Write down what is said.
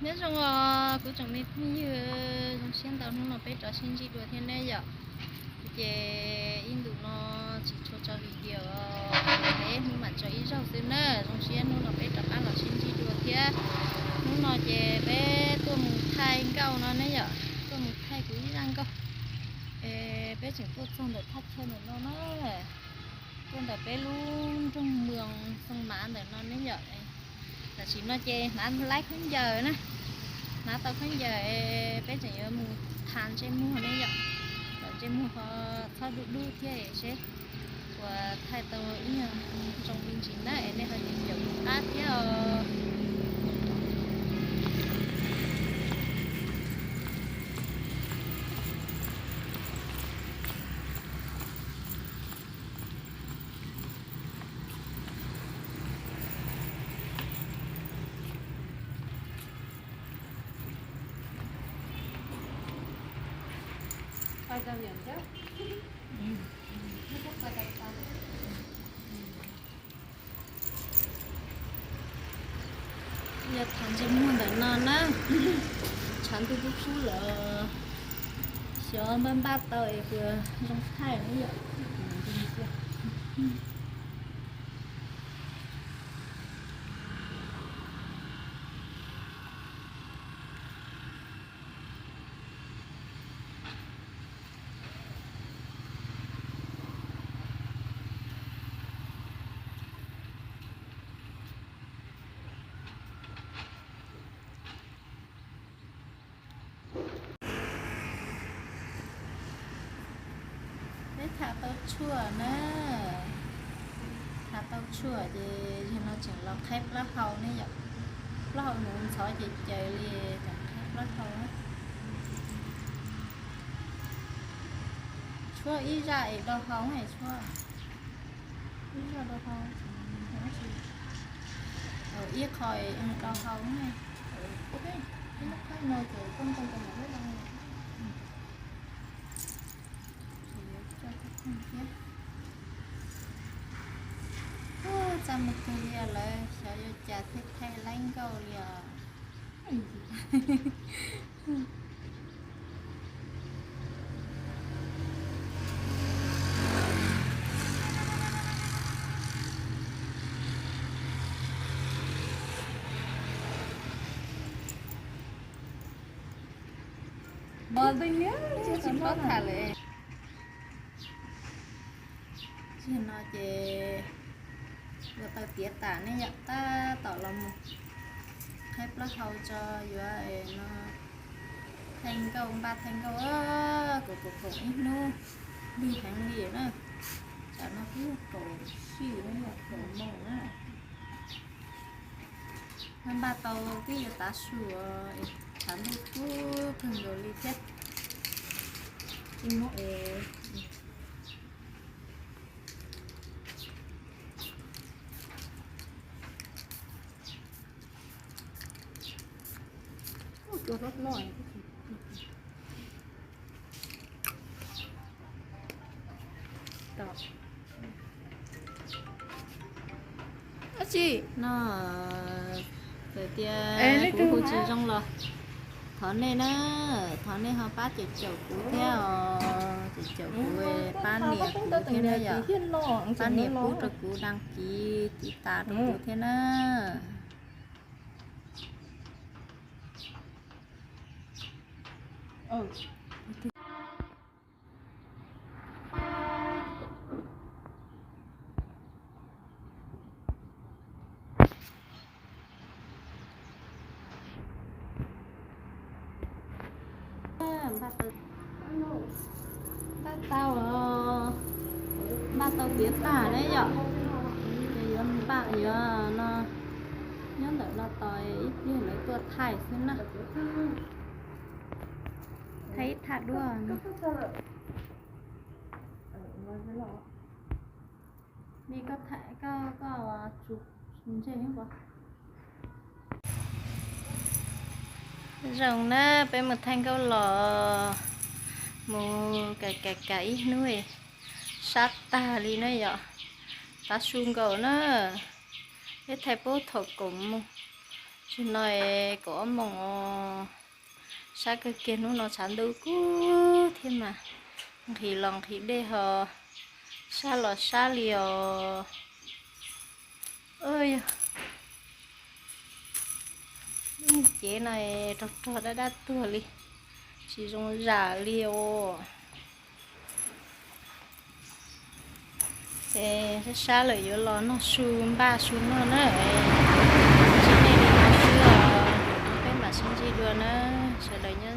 Nyob zoo os kuv tsoom me phooj ywg, zoo siab ntau hnub no peb rov sib ntsib dua thiab ne yom. Ces ib ntus no tsis tshua tso video, peb hnub mam tso ib zaug xwb na. Zoo siab hnub no peb rov qab los sib ntsib dua thiab. Hnub no ces peb tuaj mus thaij nkauj no ne yom, tuaj mus thaij kuv ib zaj nkauj. Es peb tseem tuaj txog ntawm thaj chaw ntawm no na, tuaj ntawm peb lub nroog Mws Xoo Mav ntawm no ne yom. Tam sim no ces hnav laib khaub ncaws na, hnav tau khaub ncaws, peb tseem yuav mus tha ntsej muag ne yom. Kom ntsej muag ho txhob dub dub thiab seb puas thaij tau ib nyuag zoo me ntsis na es nej ho caum caum kuv qab thiab os. Yog thav ntsej muag ntawm no na, tshav ntuj kub kub lawm, xyov npaj npaj tau es puas zoo thaij na yom. Peb thav tau tshuaj na, thav tau tshuaj ces yog no tseem los qhaib plaub hau ne yom. Plaub hau mus ntxhov ces caws li, tseem qhaib plaub hau. Tshuaj ib zaj es do hau, tshuaj ib zaj do hau, ib qho do hau ne. Ib lub qhaib no ces koj tau tau mam lub no. Txaj muag kawg li lawm, xyov yuav cas thiaj thaij laib nkauj li os. Tsis paub tham lawm. Tsis no ces ua tau tiav tas ne yom, tab tom los mus qhaib plaub hau tso yuav no thaij nkauj, npaj thaij nkauj, koom koom koom ib hnub lig heev li na. Tsam no twb kaum sij, kaum moos na. Npaj tau twb yuav tav su, tshav ntuj kub kawg nkaus li thiab. Tsis muab es Dab tsi no, txawm tias kuv hu tsis zoo los thov nej na, thov nej ho pab caum caum kuv thiab os, caum caum kuv, pab nias kuv thiab na yom, pab nias pub rau kuv, đăng ký, tiv tas rau kuv thiab na. Npaj tau, npaj tau tiav tag na yom. Ces yuav npaj yuav no, nyob ntawm no tos ib pliag lawv tuaj thaij xwb na. Thaij ib thaj duab. Li koj, koj, koj tsuas ntseg. Zoo na, peb mus thaij nkauj los mus kam kam kam ib hnub sab tag li na yom. Tav su nkaus na, peb thaij puag thaum koom mus Tsis no kaum ob moos os, sab kawg kiag, hnub no tshav ntuj kub thiab mas nqhis los nqhis dej ho sab los sab li os. Yog cev no rog rog dab dab tuag li, tsis zoo zam li os. Ces sab sab lawm yuav los noj su, npaj su noj na. Ntsib nej li no xwb os, peb mam sib ntsib dua na. Sawv daws nyob